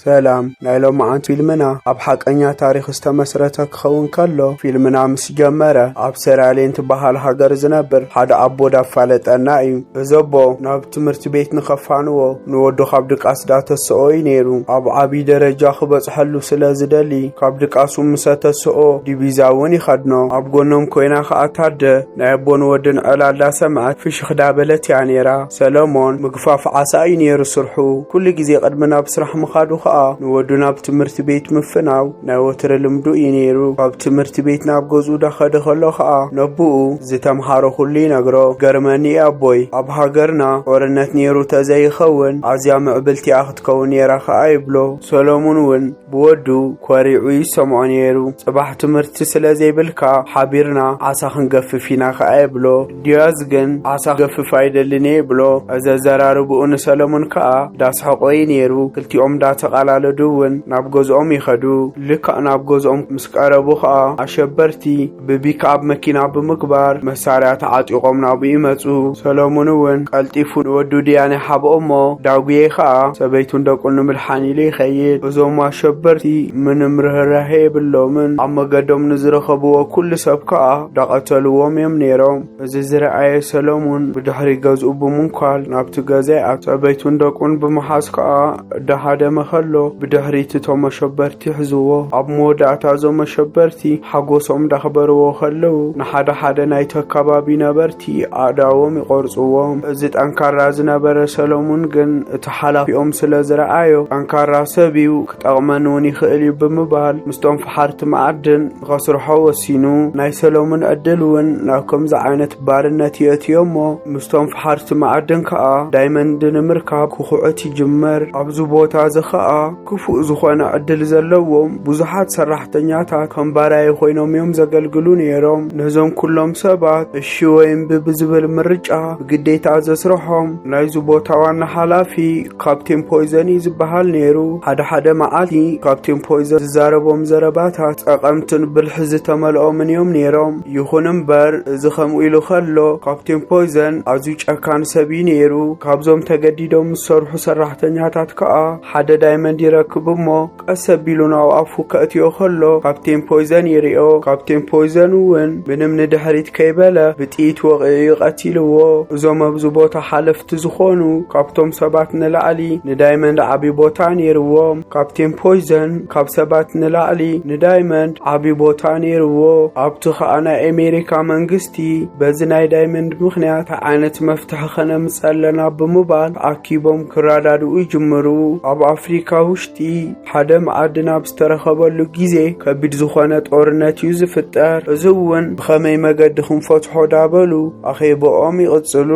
ሰላም፣ ናይ ሎማዓንቲ ፊልምና ኣብ ሓቀኛ ታሪኽ ዝተመስረተ ክኸውን ከሎ፣ ፊልምና ምስ ጀመረ ኣብ ሰራሌን ትበሃል ሃገር ዝነብር ሓደ ኣቦ ዳፋለጠና እዩ። እዚ ኣቦ ናብ ትምህርቲ ቤት ንኸፋንዎ ንወዱ ካብ ድቃስ ዳተስኦ እዩ ነይሩ። ኣብ ዓብዪ ደረጃ ክበጽሐሉ ስለ ዝደሊ ካብ ድቃሱ ምሰ ተስኦ ዲቪዛ እውን ይኸድኖ። ኣብ ጎኖም ኮይና ከኣ ታደ ናይ ኣቦን ወድን ዕላል ዳሰምዐት ፍሽኽ ዳበለት እያ ነይራ። ሰለሞን ምግፋፍ ዓሳ እዩ ነይሩ ስርሑ። ኩሉ ግዜ ቅድሚ ናብ ስራሕ ምኻዱ ከኣ ንወዱ ናብ ትምህርቲ ቤት ምፍናው ናይ ወትሪ ልምዱ እዩ ነይሩ። ካብ ትምህርቲ ቤት ናብ ገዝኡ ዳኸደ ከሎ ከኣ ነቦኡ ዝተምሃሮ ኩሉ ይነግሮ። ገርመኒ እዩ ኣቦይ፣ ኣብ ሃገርና ጦርነት ነይሩ ተዘይኸውን ኣዝያ ምዕብልቲ እያ ክትከውን ነይራ ከኣ ይብሎ። ሰለሙን እውን ብወዱ ኮሪዑ ይሰምዖ ነይሩ። ጽባሕ ትምህርቲ ስለ ዘይብልካ ሓቢርና ዓሳ ክንገፍፍ ኢና ከኣ ይብሎ። ዲያዝ ግን ዓሳ ክገፍፍ ኣይደልን እየ ይብሎ። እዚ ኣዘራርብኡ ንሰለሙን ከኣ ዳስሐቆ እዩ ነይሩ። ክልቲኦም ዳተቓላለዱ እውን ናብ ገዝኦም ይኸዱ። ልክዕ ናብ ገዝኦም ምስ ቀረቡ ከኣ ኣሸበርቲ ብፒክኣፕ መኪና ብምግባር መሳርያ ተዓጢቖም ናብኡ ይመጹ። ሰለሙን እውን ቀልጢፉ ንወዱ ድያነ ሓብኦ እሞ ዳጉየ ከኣ ሰበይቱን ደቁን ንምድሓን ኢሉ ይኸይድ። እዞም ኣሸበርቲ ምንም ርህራሄ የብሎምን። ኣብ መገዶም ንዝረኸብዎ ኩሉ ሰብ ከኣ ዳቐተልዎም እዮም ነይሮም። እዚ ዝረኣየ ሰለሙን ብድሕሪ ገዝኡ ብምንኳል ናብቲ ገዛ ይኣቱ። ሰበይቱን ደቁን ብምሓዝ ከኣ ዳሃደመ ከሎ ብድሕሪት እቶም ኣሸበርቲ ይሕዝዎ። ኣብ መወዳእታ እዞም ኣሸበርቲ ሓጎሶም ዳኽበርዎ ከለዉ ንሓደ ሓደ ናይቲ ኣካባቢ ነበርቲ ኣእዳዎም ይቖርጽዎም። እዚ ጠንካራ ዝነበረ ሰለሙን ግን እቲ ሓላፊኦም ስለ ዝረኣዮ ጠንካራ ሰብ እዩ፣ ክጠቕመኒ እውን ይኽእል እዩ ብምባል ምስቶም ፈሓርቲ መኣድን ንኸስርሖ ወሲኑ። ናይ ሰለሙን ዕድል እውን ናብ ከምዚ ዓይነት ባርነት የእትዮ እሞ ምስቶም ፈሓርቲ መኣድን ከኣ ዳይመንድ ንምርካብ ክኹዕት ይጅምር። ኣብዚ ቦታ እዚ ከኣ ክፉእ ዝኾነ ዕድል ዘለዎም ብዙሓት ሰራሕተኛታት ከም ባራዩ ኮይኖም እዮም ዘገልግሉ ነይሮም። ነዞም ኩሎም ሰባት እሺ ወይ እምቢ ብዝብል ምርጫ ብግዴታ ዘስርሖም ናይዚ ቦታ ዋና ሓላፊ ካፕቴን ፖይዘን እዩ ዝበሃል ነይሩ። ሓደ ሓደ መዓልቲ ካፕቴን ፖይዘን ዝዛረቦም ዘረባታት ጠቐምትን ብልሒ ዝተመልኦምን እዮም ነይሮም። ይኹን እምበር እዚ ከምኡ ኢሉ ከሎ ካፕቴን ፖይዘን ኣዝዩ ጨካን ሰብ እዩ ነይሩ። ካብዞም ተገዲዶም ዝሰርሑ ሰራሕተኛታት ከኣ ሓደ ዳይመንድ ይረክብ እሞ ቀስ ኣቢሉ ናብ ኣፉ ከእትዮ ከሎ ካፕቴን ፖይዘን ይርእዮ። ካፕቴን ፖይዘን እውን ምንም ንድሕሪት ከይበለ ብጥይት ወቒዑ እዩ ቀቲልዎ። እዞም ኣብዚ ቦታ ሓለፍቲ ዝኾኑ ካብቶም ሰባት ንላዕሊ ንዳይመንድ ዓቢ ቦታ ነይርዎም። ካፕቴን ፖይዘን ካብ ሰባት ንላዕሊ ንዳይመንድ ዓቢ ቦታ ነይርዎ። ኣብቲ ከኣ ናይ ኣሜሪካ መንግስቲ በዚ ናይ ዳይመንድ ምኽንያት እንታይ ዓይነት መፍትሒ ከነምጽእ ኣለና ብምባል ተኣኪቦም ክረዳድኡ ይጅምሩ። ኣብ ኣፍሪካ ውሽጢ ሓደ መኣድን ኣብ ዝተረኸበሉ ግዜ ከቢድ ዝኾነ ጦርነት እዩ ዝፍጠር። እዚ እውን ብኸመይ መገዲ ክንፈትሖ ዳበሉ ኣኼባኦም ይቕጽሉ።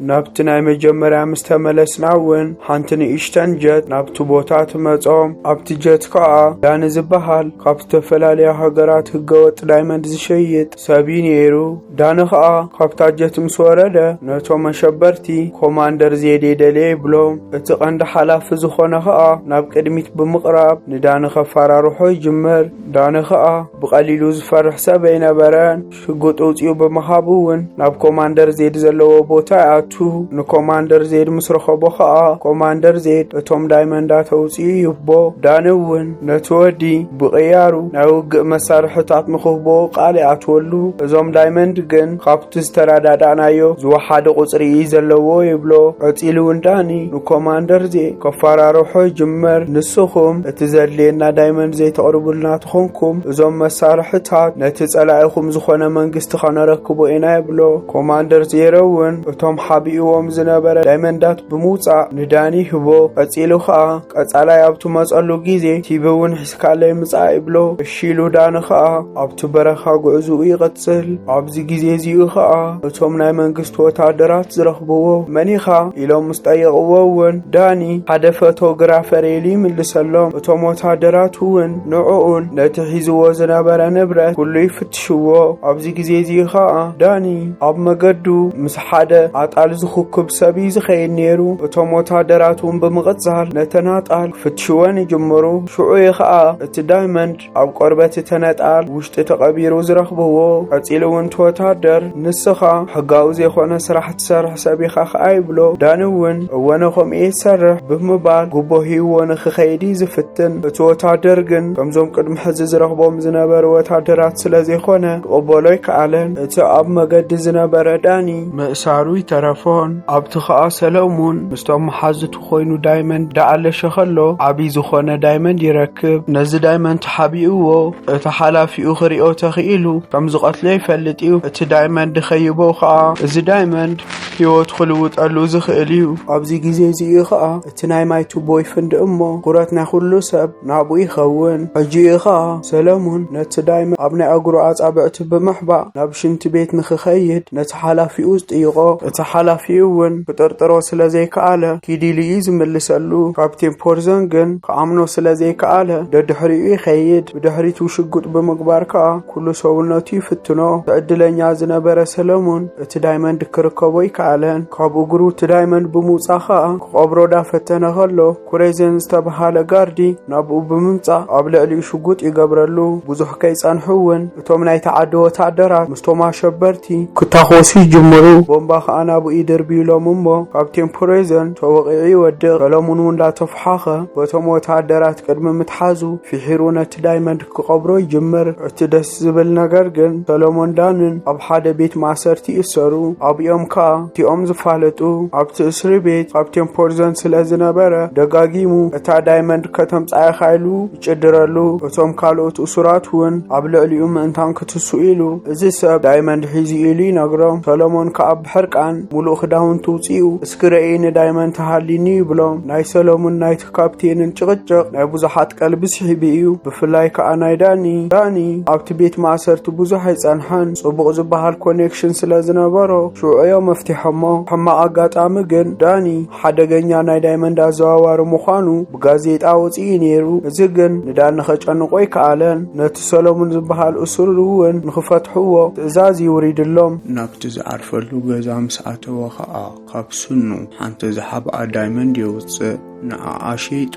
ናብቲ ናይ መጀመርያ ምስ ተመለስና እውን ሓንቲ ንእሽተን ጀት ናብቲ ቦታ ትመጾም። ኣብቲ ጀት ከኣ ዳኒ ዝበሃል ካብ ዝተፈላለያ ሃገራት ህገወጥ ዳይመንድ ዝሸይጥ ሰብ እዩ ነይሩ። ዳኒ ከኣ ካብታ ጀት ምስ ወረደ ነቶም ኣሸበርቲ ኮማንደር ዜድ የደልየ ይብሎም። እቲ ቀንዲ ሓላፊ ዝኾነ ከኣ ናብ ቅድሚት ብምቕራብ ንዳኒ ከፈራርሖ ይጅምር። ዳኒ ከኣ ብቐሊሉ ዝፈርሕ ሰብ ኣይነበረን። ሽጉጥ ኣውጺኡ ብምሃብ እውን ናብ ኮማንደር ዜድ ዘለዎ ቦታ ይኣቱ። ንኮማንደር ዜድ ምስ ረኸቦ ከኣ ኮማንደር ዜድ እቶም ዳይመንዳት ኣውጺኡ ይህቦ። ዳኒ እውን ነቲ ወዲ ብቕያሩ ናይ ውግእ መሳርሕታት ንክህቦ ቃል ይኣትወሉ። እዞም ዳይመንድ ግን ካብቲ ዝተረዳዳእናዮ ዝወሓደ ቁጽሪ እዩ ዘለዎ ይብሎ። ቀጺሉ እውን ዳኒ ንኮማንደር ዜድ ከፈራርሖ ይጅምር። ንስኹም እቲ ዘድልየና ዳይመንድ ዘይተቕርቡልና ተኾንኩም እዞም መሳርሕታት ነቲ ጸላኢኹም ዝኾነ መንግስቲ ከነረክቦ ኢና ይብሎ። ኮማንደር ዜሮ እውን እቶም ሓቢእዎም ዝነበረ ዳይመንዳት ብምውጻእ ንዳኒ ይህቦ። ቀጺሉ ከኣ ቀጻላይ ኣብ ትመጸሉ ግዜ ቲቪ እውን ሒዝካለይ ምጻእ ይብሎ። እሺ ኢሉ ዳኒ ከኣ ኣብቲ በረኻ ጉዕዝኡ ይቕጽል። ኣብዚ ግዜ እዚኡ ከኣ እቶም ናይ መንግስቲ ወታደራት ዝረኽብዎ መን ኢኻ ኢሎም ምስ ጠየቕዎ እውን ዳኒ ሓደ ፎቶግራፈር ኢሉ ይምልሰሎም። እቶም ወታደራት እውን ንዕኡን ነቲ ሒዝዎ ዝነበረ ንብረት ኩሉ ይፍትሽዎ። ኣብዚ ግዜ እዚኡ ከኣ ዳኒ ኣብ መገዱ ምስ ሓደ ኣጣል ዝኹኩብ ሰብ እዩ ዝኸይድ ነይሩ። እቶም ወታደራት እውን ብምቕጻል ነተን ኣጣል ክፍትሽወን ይጅምሩ። ሽዑ እዩ ከኣ እቲ ዳይመንድ ኣብ ቆርበት እተን ኣጣል ውሽጢ ተቐቢሩ ዝረኽብዎ። ቀጺሉ እውን እቲ ወታደር ንስኻ ሕጋዊ ዘይኮነ ስራሕ ትሰርሕ ሰብ ኢኻ ከኣ ይብሎ። ዳኒ እውን እወ፣ ከምኡ እየ ዝሰርሕ ብምባል ጉቦ ሂብዎ ክኸይድ እዩ ዝፍትን። እቲ ወታደር ግን ከምዞም ቅድሚ ሕዚ ዝረኽቦም ዝነበሩ ወታደራት ስለ ዘይኮነ ክቕበሎ ኣይከኣለን። እቲ ኣብ መገዲ ዝነበረ ዳኒ ምእሳሩ ይተረፎን። ኣብቲ ኸኣ ሰለሙን ምስቶም መሓዙቱ ኮይኑ ዳይመንድ ዳኣለሸ ከሎ ዓብዪ ዝኾነ ዳይመንድ ይረክብ። ነዚ ዳይመንድ ተሓቢእዎ እቲ ሓላፊኡ ክሪኦ ተኽኢሉ ከም ዝቐትሎ ይፈልጥ እዩ። እቲ ዳይመንድ ኸይቦ ኸኣ እዚ ዳይመንድ ህይወት ክልውጠሉ ዝኽእል እዩ። ኣብዚ ግዜ እዚ እዩ ኸኣ እቲ ናይ ማይ ቱቦ ይፍንድእ እሞ ትኹረት ናይ ኩሉ ሰብ ናብኡ ይኸውን። ሕጂ እዩ ኸኣ ሰለሙን ነቲ ዳይመንድ ኣብ ናይ እግሩ ኣጻብዕቲ ብምሕባእ ናብ ሽንቲ ቤት ንኽኸይድ ነቲ ሓላፊኡ ዝጥይቖ። እቲ ሓላፊኡ እውን ክጥርጥሮ ስለ ዘይከኣለ ኪድ ኢሉ እዩ ዝምልሰሉ። ካፕቴን ፖርዘን ግን ክኣምኖ ስለ ዘይከኣለ ደድሕሪኡ ይኸይድ። ብድሕሪቱ ሽጉጥ ብምግባር ከኣ ኩሉ ሰውነቱ ይፍትኖ። እቲ ዕድለኛ ዝነበረ ሰለሙን እቲ ዳይመንድ ክርከቦ ኣይከኣለን። ካብ እግሩ እቲ ዳይመንድ ብምውጻእ ከኣ ክቐብሮ ዳፈተነ ከሎ ኩሬዘን ዝተበሃለ ጋርዲ ናብኡ ብምምጻእ ኣብ ልዕሊኡ ሽጉጥ ይገብረሉ። ብዙሕ ከይጸንሑ እውን እቶም ናይቲ ዓዲ ወታደራት ምስቶም ኣሸበርቲ ክታኾሱ ይጅምሩ። ቦምባ ከኣ ናብኡ ይድርብዩሎም እሞ ካፕቴን ፖሬዘን ተወቒዑ ይወድቕ። ሰለሙን እውን እንዳተፈሓኸ በቶም ወታደራት ቅድሚ ምትሓዙ ፍሒሩ ነቲ ዳይመንድ ክቐብሮ ይጅምር። እቲ ደስ ዝብል ነገር ግን ሰሎሞን ዳንን ኣብ ሓደ ቤት ማእሰርቲ ይእሰሩ። ኣብኦም ከኣ እቲኦም ዝፋለጡ ኣብቲ እስሪ ቤት ካፕቴን ፖርዘን ስለ ዝነበረ ደጋጊሙ እታ ዳይመንድ ከተምጽኣ ኢኻ ኢሉ ይጭድረሉ። እቶም ካልኦት እሱራት እውን ኣብ ልዕሊኡ ምእንታን ክትሱ ኢሉ እዚ ሰብ ዳይመንድ ሒዙ ኢሉ ይነግሮም። ሰሎሞን ከኣ ብሕርቃን ሙሉእ ክዳውንቱ ውጺኡ እስኪ ረእይ ንዳይመንድ ተሃሊኒ ይብሎም። ናይ ሰሎሞን ናይቲ ካፕቴንን ጭቕጭቕ ናይ ብዙሓት ቀልቢ ስሒቡ እዩ። ብፍላይ ከኣ ናይ ዳኒ። ዳኒ ኣብቲ ቤት ማእሰርቲ ብዙሕ ኣይጸንሐን። ጽቡቕ ዝበሃል ኮኔክሽን ስለ ዝነበሮ ሽዑ እዮም መፍቲሖሞ። ሕማቕ ኣጋጣሚ ግን ዳኒ ሓደገኛ ናይ ዳይመንድ ኣዘዋዋሪ ምዃኑ ብጋዜጣ ወጺኡ ነይሩ። እዚ ግን ንዳኒ ከጨንቆ ኣይከኣለን። ነቲ ሰሎሙን ዝበሃል እሱር እውን ንኽፈትሕዎ ትእዛዝ ይውሪድሎም። ናብቲ ዝዓርፈሉ ገዛ ምስ ኣተወ ኸኣ ካብ ስኑ ሓንቲ ዝሓብኣ ዳይመንድ የውጽእ። ንዓኣ ሸይጡ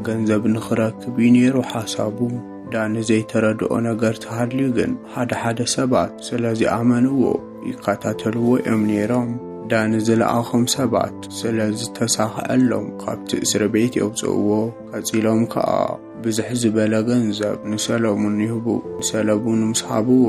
ገንዘብ ንኽረክብ እዩ ነይሩ ሓሳቡ። ዳኒ ዘይተረድኦ ነገር ተሃልዩ ግን ሓደ ሓደ ሰባት ስለ ዝኣመንዎ ይከታተልዎ እዮም ነይሮም። ዳኒ ዝለኣኾም ሰባት ስለ ዝተሳኽዐሎም ካብቲ እስሪ ቤት የውጽእዎ። ቀጺሎም ከኣ ብዝሕ ዝበለ ገንዘብ ንሰለሙን ይህቡ። ንሰለሙን ምስ ሃብዎ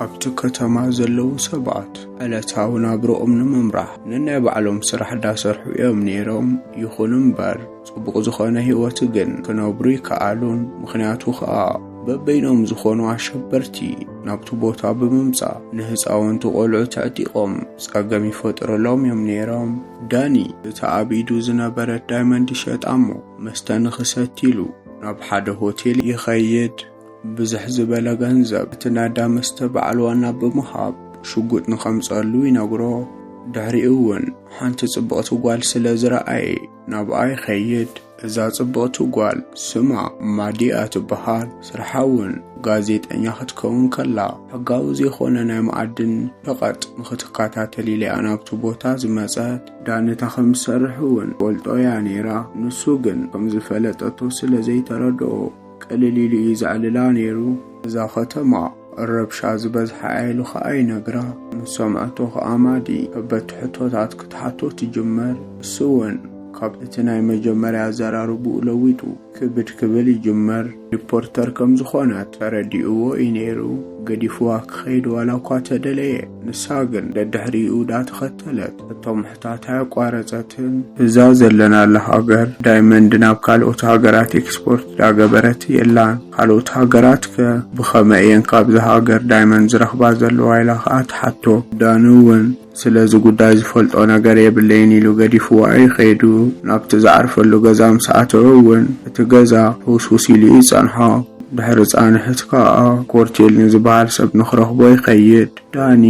ኣብቲ ከተማ ዘለዉ ሰባት ዕለታዊ ናብርኦም ንምምራሕ ነናይ ባዕሎም ስራሕ ዳሰርሑ እዮም ነይሮም። ይኹን እምበር ጽቡቕ ዝኾነ ህይወት ግን ክነብሩ ይከኣሉን። ምኽንያቱ ኸኣ በበይኖም ዝኾኑ ኣሸበርቲ ናብቲ ቦታ ብምምጻእ ንህጻውንቲ ቆልዑ ተዕጢቖም ጸገም ይፈጥሩሎም እዮም ነይሮም። ዳኒ እታ ኣብ ኢዱ ዝነበረት ዳይመንድ ይሸጣ እሞ መስተ ንኽሰቲ ኢሉ ናብ ሓደ ሆቴል ይኸይድ። ብዝሕ ዝበለ ገንዘብ እቲ ናዳ መስተ በዓል ዋና ብምሃብ ሽጉጥ ንኸምጸሉ ይነግሮ። ድሕሪኡ እውን ሓንቲ ጽብቕቲ ጓል ስለ ዝረኣየ ናብኣ ይኸይድ። እዛ ጽብቕቲ ጓል ስማ ማዲያ ትበሃል። ስርሓ እውን ጋዜጠኛ ክትከውን ከላ ሕጋዊ ዘይኮነ ናይ መኣድን ሸቐጥ ንኽትከታተል ኢላ እያ ናብቲ ቦታ ዝመጸት። ዳኒ እታ ከም ዝሰርሕ እውን ትፈልጦ እያ ነይራ። ንሱ ግን ከም ዝፈለጠቶ ስለ ዘይተረድኦ ቅልል ኢሉ እዩ ዘዕልላ ነይሩ። እዛ ከተማ ረብሻ ዝበዝሓ እያ ኢሉ ኸኣ ይነግራ። ምስ ሰምዐቶ ኸኣ ማዲ ከበድቲ ሕቶታት ክትሓቶ ትጅምር። እሱ እውን ካብ እቲ ናይ መጀመርያ ኣዘራርብኡ ለዊጡ ክብድ ክብል ይጅምር። ሪፖርተር ከም ዝኾነት ተረዲእዎ እዩ ነይሩ። ገዲፍዋ ክኸይድ ዋላ እኳ ተደለየ፣ ንሳ ግን ደድሕሪኡ ዳተኸተለት እቶም ሕታት ኣየቋረጸትን። እዛ ዘለናላ ሃገር ዳይመንድ ናብ ካልኦት ሃገራት ኤክስፖርት ዳገበረት የላን። ካልኦት ሃገራትከ ብኸመይ እየን ካብዚ ሃገር ዳይመንድ ዝረኽባ ዘለዋ ኢላ ኸኣ ትሓቶ። ዳኒ እውን ስለዚ ጉዳይ ዝፈልጦ ነገር የብለይን ኢሉ ገዲፍዋ እዩ ከይዱ። ናብቲ ዝዓርፈሉ ገዛ ምስ ኣተወ እውን እቲ ገዛ ህውስውስ ኢሉ እዩ ዝጸንሖ። ድሕሪ ጻንሕት ከኣ ኮርቴል ንዝበሃል ሰብ ንኽረኽቦ ይኸይድ። ዳኒ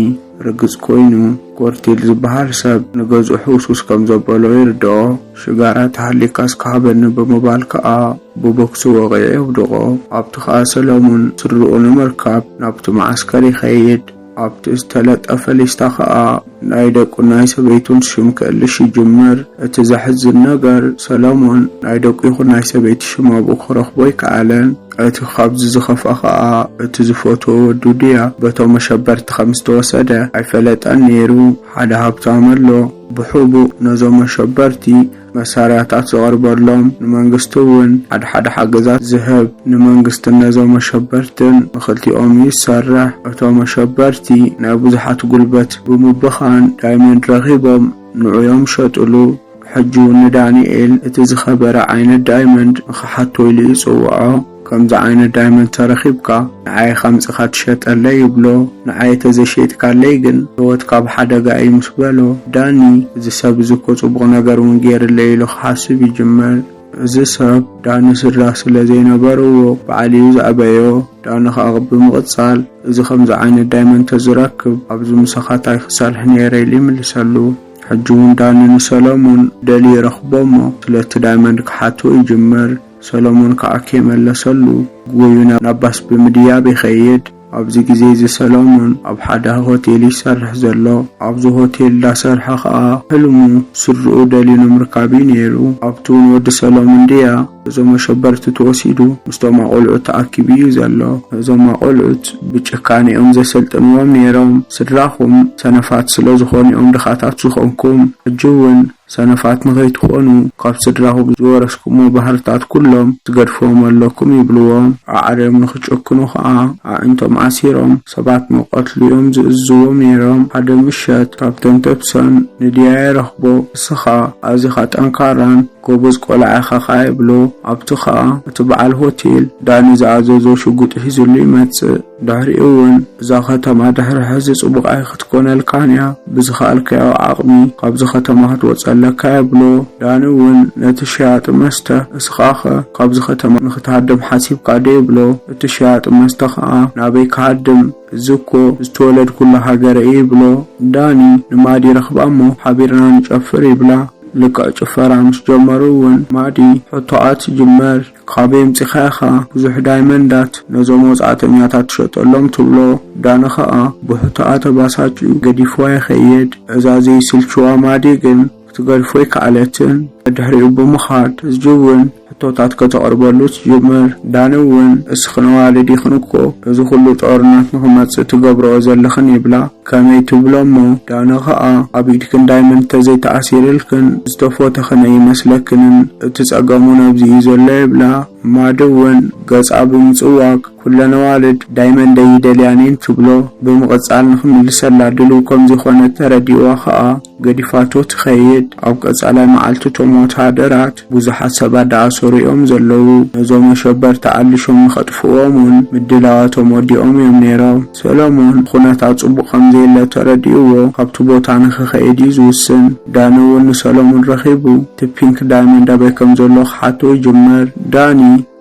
ርግጽ ኮይኑ ኮርቴል ዝበሃል ሰብ ንገዝኡ ሕውስውስ ከም ዘበሎ ይርድኦ። ሽጋራ ተሃሊካስ ክሃበኒ ብምባል ከኣ ብቦክሲ ወቒዑ የውድቖ። ኣብቲ ከኣ ሰለሙን ስድርኡ ንምርካብ ናብቲ መዓስከር ይኸይድ። ኣብቲ ዝተለጠፈ ሊስታ ከኣ ናይ ደቁን ናይ ሰበይቱን ሽም ክእልሽ ይጅምር። እቲ ዘሕዝን ነገር፣ ሰለሞን ናይ ደቁ ይኹን ናይ ሰበይቲ ሽም ኣብኡ ክረኽቦ ኣይከኣለን። እቲ ካብዚ ዝኸፍኣ ኸኣ፣ እቲ ዝፈትዎ ወዱ ድያ በቶም ኣሸበርቲ ከም ዝተወሰደ ኣይፈለጠን ነይሩ። ሓደ ሃብታም ኣሎ፣ ብሕቡእ ነዞም ኣሸበርቲ መሳርያታት ዘቕርበሎም፣ ንመንግስቲ እውን ሓደ ሓደ ሓገዛት ዝህብ፣ ንመንግስትን ነዞም ኣሸበርትን ንኽልቲኦም እዩ ዝሰርሕ። እቶም ኣሸበርቲ ናይ ብዙሓት ጉልበት ብምብኻን ዳይመንድ ረኺቦም ንዑ እዮም ሸጥሉ። ሕጂ እውን ንዳንኤል እቲ ዝኸበረ ዓይነት ዳይመንድ ንኽሓቶ ኢሉ ይጽውዖ። ከምዚ ዓይነት ዳይመንድ ተረኺብካ ንዓይ ኻምጺኻ ትሸጠለይ ይብሎ። ንዓይ ተዘይሸይጥካለይ ግን ህይወትካ ኣብ ሓደጋ እዩ ምስ በሎ፣ ዳኒ፣ እዚ ሰብ እዚ እኮ ጽቡቕ ነገር እውን ገይርለይ ኢሉ ክሓስብ ይጅምር። እዚ ሰብ ዳኒ ስድራ ስለ ዘይነበርዎ በዓል እዩ ዘዕበዮ። ዳኒ ኸኣ ብምቕጻል፣ እዚ ከምዚ ዓይነት ዳይመንድ ተዝረክብ ኣብዚ ምሳኻ ታይ ክሰርሕ ነይረ ኢሉ ይምልሰሉ። ሕጂ እውን ዳኒ ንሰለሙን ደልዩ ይረኽቦ እሞ ስለቲ ዳይመንድ ክሓቶ ይጅምር። ሰለሙን ከኣ ከይመለሰሉ ጎዩ ናብ ባስ ብምድያብ ይኸይድ። ኣብዚ ግዜ እዚ ሰለሙን ኣብ ሓደ ሆቴል ይሰርሕ ዘሎ። ኣብዚ ሆቴል እንዳሰርሐ ከኣ ሕልሙ ስድርኡ ደልዩ ንምርካብ እዩ ነይሩ። ኣብቲ እውን ወዲ ሰለሙን ድያ እዞም ኣሸበርቲ ተወሲዱ ምስቶም ኣቆልዑት ተኣኪቡ እዩ ዘሎ። እዞም ኣቆልዑት ብጭካኔ እዮም ዘሰልጥንዎም ነይሮም። ስድራኹም ሰነፋት ስለ ዝኾኑ እዮም ድኻታት ዝኾንኩም። ሕጂ እውን ሰነፋት ንኸይትኾኑ ካብ ስድራኹም ዝወረስኩሞ ባህርታት ኩሎም ትገድፍዎም ኣለኩም ይብልዎም። ኣዕርዮም ንኽጨክኑ ኸኣ ኣዒንቶም ኣሲሮም ሰባት ንቐትሉ እዮም ዝእዝዝዎም ነይሮም። ሓደ ምሸት ካብ ተንተብሰን ንድያ ይረኽቦ። እስኻ ኣዚኻ ጠንካራን ጎበዝ ቆልዓ ኢኻ ኸኣ ይብሎ። ኣብቲ ኸኣ እቲ በዓል ሆቴል ዳኒ ዝኣዘዞ ሽጉጥ ሒዝሉ ይመጽእ። ድሕሪኡ እውን እዛ ኸተማ ድሕሪ ሕዚ ጽቡቕ ኣይክትኮነልካን እያ፣ ብዝኸኣልካዮ ዓቕሚ ካብዚ ኸተማ ክትወጽእ ኣለካ ይብሎ። ዳኒ እውን ነቲ ሸያጢ መስተ እስኻኸ ካብዚ ኸተማ ንኽትሃድም ሓሲብካ ዶ ይብሎ። እቲ ሸያጢ መስተ ኸኣ ናበይ ክሃድም፣ እዚ እኮ ዝተወለድኩሉ ሃገረ እዩ ይብሎ። ዳኒ ንማዲ ረኽባ እሞ ሓቢርና ንጨፍር ይብላ። ልክዕ ጭፈራ ምስ ጀመሩ እውን ማዲ ሕቶኣ ትጅመር። ካበይ ኣምጺኻ ኢኻ ብዙሕ ዳይመንዳት ነዞም ወጻእተኛታት ትሸጠሎም ትብሎ። ዳኒ ኸኣ ብሕቶኣ ተባሳጭዩ ገዲፍዋ ይኸይድ። እዛ ዘይስልችዋ ማዲ ግን ክትገድፎ ኣይከኣለትን። ድሕሪኡ ብምኻድ ሕጂ እውን ሕቶታት ከተቕርበሉ ትጅምር። ዳኒ እውን እስኺ ነዋልድ ኢኽን እኮ፣ እዚ ኩሉ ጦርነት ንኽመጽእ ትገብርኦ ዘለኽን ይብላ። ከመይ ትብሎ እሞ ዳኒ ኸኣ ኣብ ኢድክን ዳይመንድ ተዘይተኣሲርልክን ዝተፎተኽን ኣይመስለክንን፣ እቲ ጸገም እውን ኣብዚ እዩ ዘሎ ይብላ። ማዲ እውን ገጻ ብምጽዋግ ኩለን ኣዋልድ ዳይመንደይ ይደልያን እየን ትብሎ። ብምቕጻል ንኽምልሰላ ድልው ከም ዝኾነ ተረዲእዋ ኸኣ ገዲፋቶ ትኸይድ። ኣብ ቀጻላይ መዓልቲ እቶም ወተሃደራት ብዙሓት ሰባት ደኣ ሰሪዖም ዘለዉ። ነዞም ኣሸበርቲ ኣልሾም ንኸጥፍእዎም እውን ምድላዋቶም ወዲኦም እዮም ነይሮም። ሰሎሞን ኩነታት ጽቡቕ ከም ዘየለ ተረዲእዎ ካብቲ ቦታ ንኽኸይድ እዩ ዝውስን። ዳኒ እውን ንሰሎሞን ረኺቡ እቲ ፒንክ ዳይመንድ ኣበይ ከም ዘሎ ክሓቶ ይጅምር። ዳኒ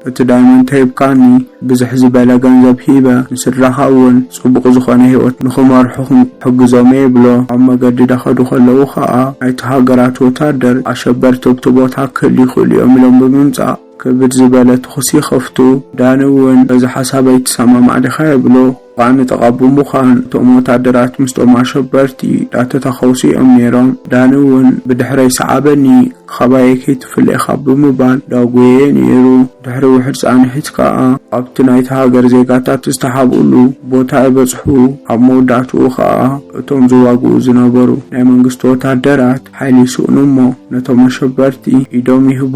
እቲ ዳይመንድ ተሂብካኒ፣ ብዝሕ ዝበለ ገንዘብ ሂበ፣ ንስድራኻ እውን ጽቡቕ ዝኾነ ህይወት ንኽመርሑ ክሕግዞም እየ ይብሎ። ኣብ መገዲ ዳኸዱ ከለዉ ኸኣ፣ ናይቲ ሃገራት ወታደር ኣሸበርቲ ኣብቲ ቦታ ክህልዩ ይኽእሉ እዮም ኢሎም ብምምጻእ፣ ክብድ ዝበለ ተኹሲ ይኸፍቱ። ዳኒ እውን በዚ ሓሳብ ኣይትሰማማዕ ዲኻ ይብሎ። እኳ ንጥቓ ብምዃን፣ እቶም ወታደራት ምስቶም ኣሸበርቲ ዳተታኸውሱ እዮም ነይሮም። ዳኒ እውን ብድሕረይ ሰዓበኒ፣ ካባየ ከይትፍለ ኢኻ ብምባል ዳጎየ ነይሩ። ድሕሪ ውሕድ ጻንሒት ከኣ ኣብቲ ናይቲ ሃገር ዜጋታት ዝተሓብኡሉ ቦታ ይበጽሑ። ኣብ መወዳእትኡ ከኣ እቶም ዝዋግኡ ዝነበሩ ናይ መንግስቲ ወታደራት ሓይሊ ይስእኑ እሞ ነቶም ኣሸበርቲ ኢዶም ይህቡ።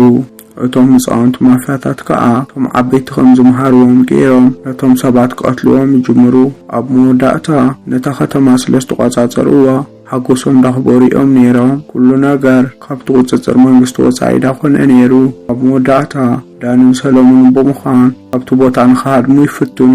እቶም ህጻውንቲ ማፍያታት ከኣ እቶም ዓበይቲ ከም ዝመሃርዎም ገይሮም ነቶም ሰባት ክቐትልዎም ይጅምሩ። ኣብ መወዳእታ ነታ ከተማ ስለ ዝተቖጻጸርዋ ሓጎሶም ዳኽበሩ እዮም ነይሮም። ኩሉ ነገር ካብቲ ቁጽጽር መንግስቲ ወጻኢ ዳኾነ ነይሩ። ኣብ መወዳእታ ዳንን ሰለሙንን ብምዃን ካብቲ ቦታ ንኽሃድሙ ይፍትኑ።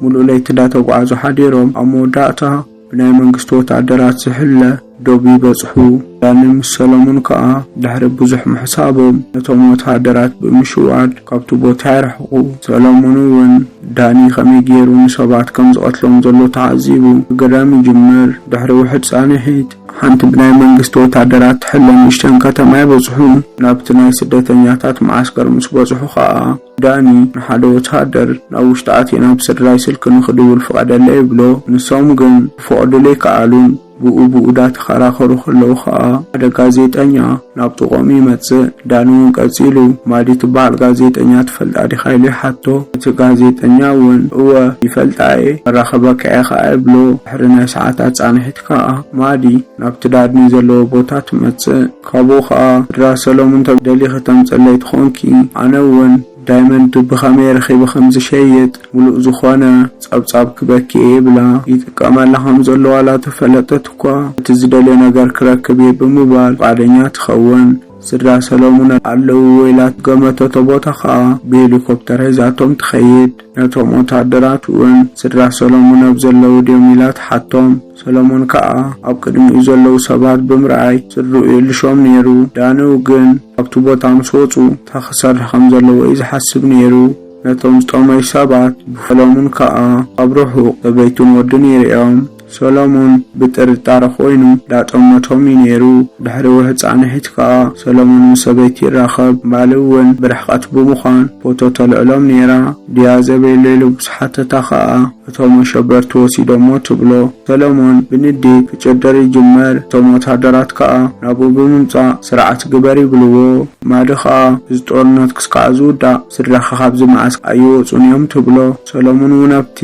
ሙሉእ ለይቲ ዳተጓዓዙ ሓዲሮም ኣብ መወዳእታ ብናይ መንግስቲ ወታደራት ዝሕለ ዶብ ይበጽሑ። ዳኒ ምስ ሰሎሞን ከኣ ድሕሪ ብዙሕ ምሕሳቦም ነቶም ወተሃደራት ብምሽዋድ ካብቲ ቦታ ይርሕቁ። ሰሎሞን እውን ዳኒ ከመይ ገይሩ ንሰባት ከም ዝቐትሎም ዘሎ ተዓዚቡ ክግረም ይጅምር። ድሕሪ ውሕድ ጻንሒት ሓንቲ ብናይ መንግስቲ ወታደራት ትሕለ ንእሽተን ከተማ ይበጽሑ። ናብቲ ናይ ስደተኛታት መዓስከር ምስ በጽሑ ከኣ ዳኒ ንሓደ ወተሃደር ናብ ውሽጢ ኣትየ ናብ ስድራይ ስልኪ ንኽድውል ፍቐደለይ ይብሎ። ንሶም ግን ክፈቕዱሉ ኣይከኣሉን። ብኡ ብኡ ዳተኸራኸሩ ከለዉ ኸኣ ሓደ ጋዜጠኛ ናብ ጥቖም ይመጽእ። ዳኒ እውን ቀጺሉ፣ "ማዲ ትበሃል ጋዜጠኛ ትፈልጣ ዲኻ?" ኢሉ ይሓቶ። እቲ ጋዜጠኛ እውን፣ "እወ፣ ይፈልጣ እየ፣ መራኸበካ እየ ኸኣ" ይብሎ። ድሕሪ ናይ ሰዓታት ጻንሒት ከኣ ማዲ ናብቲ ዳኒ ዘለዎ ቦታ ትመጽእ። ካብኡ ኸኣ፣ "ስድራ ሰሎሙን ተደሊኺ ተምጽለይ ትኾንኪ፣ ኣነ እውን ዳይመንድ ብኸመይ ረኺበ ከም ዝሸይጥ፣ ምሉእ ዝኾነ ጸብጻብ ክበኪ እየ" ይብላ። ይጥቀመላ ከም ዘሎ ዋላ ተፈለጠት እኳ፣ እቲ ዝደልዮ ነገር ክረክብ እየ ብምባል ፍቓደኛ ትኸውን። ስድራ ሰሎሙን ኣለውዎ ኢላ ትገመተቶ ቦታ ኸኣ ብሄሊኮፕተር ሒዛቶም ትኸይድ። ነቶም ወታደራት እውን፣ "ስድራ ሰሎሙን ኣብ ዘለዉ ድዮም?" ኢላ ትሓቶም። ሰሎሙን ከኣ ኣብ ቅድሚኡ ዘለዉ ሰባት ብምርኣይ ስድርኡ ይእልሾም ነይሩ። ዳንው ግን ኣብቲ ቦታ ምስ ወጹ እንታይ ክሰርሕ ከም ዘለዎ እዩ ዝሓስብ ነይሩ። ነቶም ዝጠመዩ ሰባት ብሰሎሙን ከኣ ኣብ ርሑቕ ሰበይቱን ወዱን ይርእዮም። ሰሎሙን ብጥርጣረ ኮይኑ ዳጠመቶም እዩ ነይሩ። ድሕሪ ውሑድ ጻንሒት ከኣ ሰሎሙን ምስ ሰበይቲ ይራኸብ። ማሊ እውን ብርሕቐት ብምዃን ፎቶ ተልዕሎም ነይራ። ድያ ዘበየሎ ኢሉ ምስ ሓተታ ከኣ እቶም ኣሸበርቲ ወሲዶሞ ትብሎ። ሰሎሞን ብንዴት ክጭደር ይጅመር። እቶም ወታደራት ከኣ ናብኡ ብምምጻእ ስርዓት ግበር ይብልዎ። ማዲ ከኣ እዚ ጦርነት ክስካዕ ዝውዳእ ስድራኻ ካብዚ መዓስ ኣይወጹን እዮም ትብሎ። ሰሎሞን እውን ኣብቲ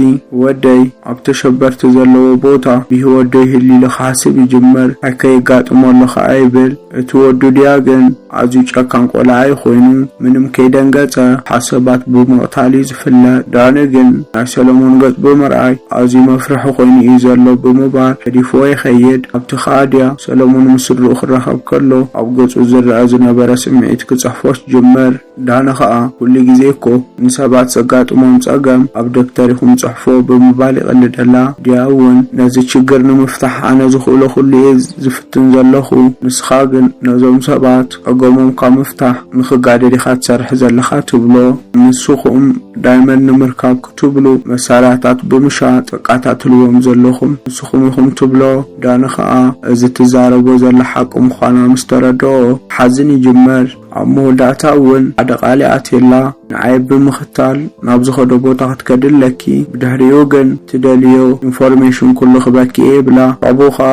ወደይ ኣብ ተሸበርቲ ዘለዎ ቦታ ብህይወት ዶ ይህሉ ኢሉ ክሓስብ ይጅምር። ኣይከየጋጥሞ ኣሎ ከኣ ይብል። እቲ ወዱ ድያ ግን ኣዝዩ ጨካን ቆልዓ እዩ ኮይኑ፣ ምንም ከይደንገጸ ሓሰባት ብምቕታል እዩ ዝፍለጥ። ዳኒ ግን ናይ ሰሎሞን ገጽ ብምርኣይ ኣዝዩ መፍርሒ ኮይኑ እዩ ዘሎ ብምባል ገዲፍዎ ይኸይድ። ኣብቲ ከኣ ድያ ሰሎሞን ምስ ስድርኡ ክራኸብ ከሎ ኣብ ገጹ ዝረኣ ዝነበረ ስምዒት ክጽሕፎ ጅምር። ዳኒ ኸኣ፣ "ኩሉ ግዜ እኮ ንሰባት ዘጋጥሞም ጸገም ኣብ ደብተር ኢኹም ጽሕፎ" ብምባል ይቕልደላ። ድያ እውን፣ "ነዚ ችግር ንምፍታሕ ኣነ ዝኽእሎ ኩሉ እየ ዝፍትን ዘለኹ፣ ንስኻ ግን ነዞም ሰባት ጸገሞም ካብ ምፍታሕ ንኽጋደል ኢኻ ትሰርሕ ዘለኻ" ትብሎ። ንስኹም ዳይመንድ ንምርካብ ክትብሉ መሳርያታት ብምሻጥ ትከታተልዎም ዘለኹም ንስኹም ኢኹም ትብሎ። ዳኒ ኸኣ፣ እዚ ትዛረቦ ዘላ ሓቂ ምዃና ምስ ተረድኦ፣ ሓዝን ይጅመር። ኣብ መወዳእታ እውን ሓደ ቃል ይኣትየላ፣ ንዓይ ብምኽታል ናብ ዝኸዶ ቦታ ክትከዲ ኣለኪ፣ ብድሕሪኡ ግን ትደልዮ ኢንፎርሜሽን ኩሉ ክበኪ እየ ይብላ። ካብኡ ኸኣ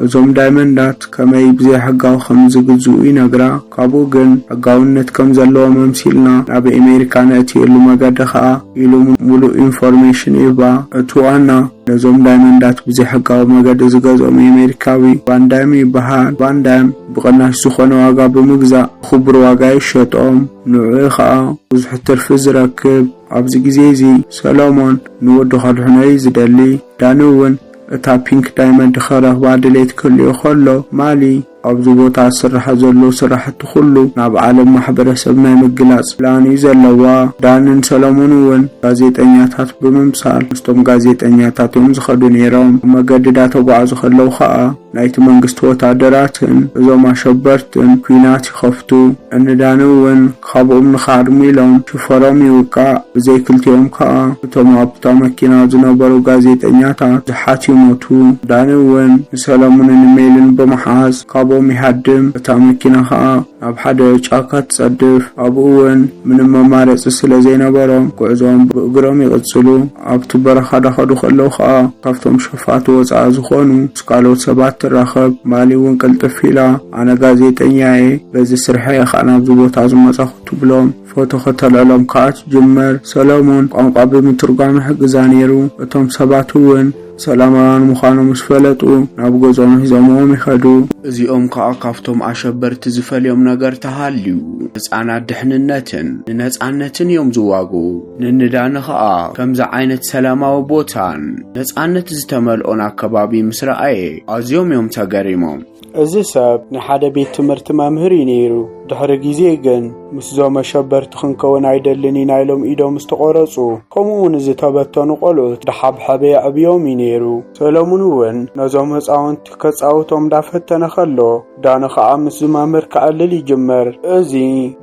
እዞም ዳይመንዳት ከመይ ብዘይሕጋዊ ከም ዝግዝኡ ይነግራ። ካብኡ ግን ሕጋውነት ከም ዘለዎ መምሲልና ናብ ኣሜሪካ ነእትየሉ መገዲ ኸኣ ኢሉ ሙሉእ ኢንፎርሜሽን ይህባ። እቲ ዋና ነዞም ዳይመንዳት ብዘይሕጋዊ መገዲ ዝገዝኦም ኣሜሪካዊ ቫንዳይም ይበሃል። ቫንዳይም ብቕናሽ ዝኾነ ዋጋ ብምግዛእ ብኽቡር ዋጋ ይሸጦም። ንዕኡ ኸኣ ብዙሕ ትርፊ ዝረክብ። ኣብዚ ግዜ እዚ ሰሎሞን ንወዱ ከድሕኖ እዩ ዝደሊ። ዳኒ እውን እታ ፒንክ ዳይመንድ ክረኽባ ድሌት ክህልዮ ከሎ፣ ማሊ ኣብዚ ቦታ ዝስራሕ ዘሎ ስራሕቲ ኩሉ ናብ ዓለም ማሕበረሰብ ናይ ምግላጽ ፕላን እዩ ዘለዋ። ዳንን ሰሎሞን እውን ጋዜጠኛታት ብምምሳል ምስቶም ጋዜጠኛታት እዮም ዝኸዱ ነይሮም። ኣብ መገዲ ዳተጓዕዙ ከለዉ ኸኣ ናይቲ መንግስቲ ወታደራትን እዞም ኣሸበርትን ኲናት ይኸፍቱ። እኒ ዳኒ እውን ካብኦም ንኽሃድሙ ኢሎም ሽፈሮም ይውቃዕ። ብዘይ ክልቲኦም ከኣ እቶም ኣብታ መኪና ዝነበሩ ጋዜጠኛታት ብዙሓት ይሞቱ። ዳኒ እውን ንሰለሙንን ሜልን ብምሓዝ ካብኦም ይሃድም። እታ መኪና ከኣ ናብ ሓደ ጫካ ትጸድፍ። ኣብኡ እውን ምንም መማረጺ ስለ ዘይነበሮም ጉዕዞኦም ብእግሮም ይቕጽሉ። ኣብቲ በረኻ ዳኸዱ ከለዉ ከኣ ካብቶም ሸፋቱ ወጻኢ ዝኾኑ ምስ ካልኦት ሰባት ትራኸብ። ማሊ እውን ቅልጥፍ ኢላ፣ "ኣነ ጋዜጠኛ እየ፣ በዚ ስርሐ እየ ከኣ ናብዚ ቦታ ዝመጻኹ" ትብሎም። ፎቶ ከተልዕሎም ከኣ ትጅምር። ሰሎሞን ቋንቋ ብምትርጓም ይሕግዛ ነይሩ። እቶም ሰባት እውን ሰላማውያን ምዃኖም ምስ ፈለጡ ናብ ገዝኦም ሒዞምዎም ይኸዱ። እዚኦም ከኣ ካብቶም ኣሸበርቲ ዝፈልዮም ነገር ተሃልዩ ህጻናት ድሕንነትን ንነጻነትን እዮም ዝዋግኡ። ንንዳኒ ከኣ ከምዚ ዓይነት ሰላማዊ ቦታን ነጻነት ዝተመልኦን ኣከባቢ ምስ ረኣየ ኣዝዮም እዮም ተገሪሞም። እዚ ሰብ ናይ ሓደ ቤት ትምህርቲ መምህር እዩ ነይሩ። ድሕሪ ግዜ ግን ምስዞም ኣሸበርቲ ክንከውን ኣይደልን ኢና ኢሎም ኢዶም ዝተቖረጹ፣ ከምኡ እውን ዝተበተኑ ቆልዑት ዳሓብሓበ የዕብዮም እዩ ነይሩ። ሰሎሙን እውን ነዞም ህጻውንቲ ከጻውቶም ዳፈተነ ከሎ፣ ዳኒ ኸኣ ምስዚ መምህር ክዕልል ይጅምር። እዚ